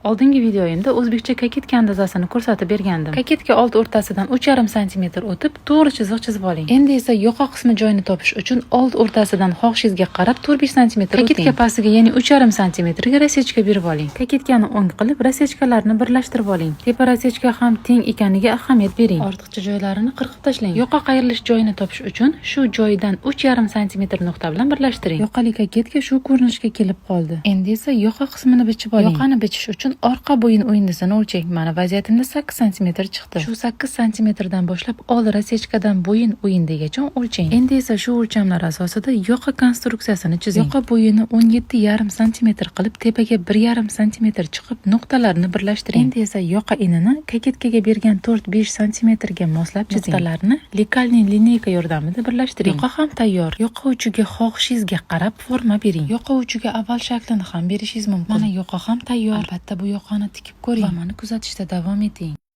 Oldingi videoyimda o'zbekcha кокетка andazasini ko'rsatib bergandim. Кокетка old o'rtasidan 3,5 santimetr o'tib, to'g'ri chiziq chizib oling. Endi esa yoqa qismi joyini topish uchun old o'rtasidan xohishingizga qarab 4-5 santimetr o'ting. Кокетка pastiga, ya'ni 3,5 santimetrga рассечка berib oling. Кокетка ni o'ng qilib, рассечка larni birlashtirib oling. Tepa рассечка ham teng ekaniga ahamiyat bering. Ortiqcha joylarini qirqib tashlang. Yoqa qayirilish joyini topish uchun shu joyidan 3,5 santimetr nuqta bilan birlashtiring. Yoqali кокетка shu ko'rinishga kelib qoldi. Endi esa yoqa qismini bichib oling. Yoqani bichish uchun orqa bo'yin o'yindisini o'lchang. Mana, vaziyatimda 8 santimetr chiqdi. Shu 8 santimetrdan boshlab old рассечка dan bo'yin o'yindigacha o'lchang. Endi esa shu o'lchamlar asosida yoqa konstruksiyasini chizing. Yoqa bo'yini 17,5 santimetr qilib, tepaga 1,5 santimetr chiqib, nuqtalarni birlashtiring. Endi esa yoqa enini кокетка ga bergan 4-5 santimetrga moslab chizing. Nuqtalarni лекальный линейка yordamida birlashtiring. Yoqa ham tayyor. Yoqa uchiga xohishingizga qarab forma bering. Yoqa uchiga oval shaklini ham berishingiz mumkin. Mana, yoqa ham tayyor. Albatta, bu yoqani tikib ko'ring va mani kuzatishda davom eting.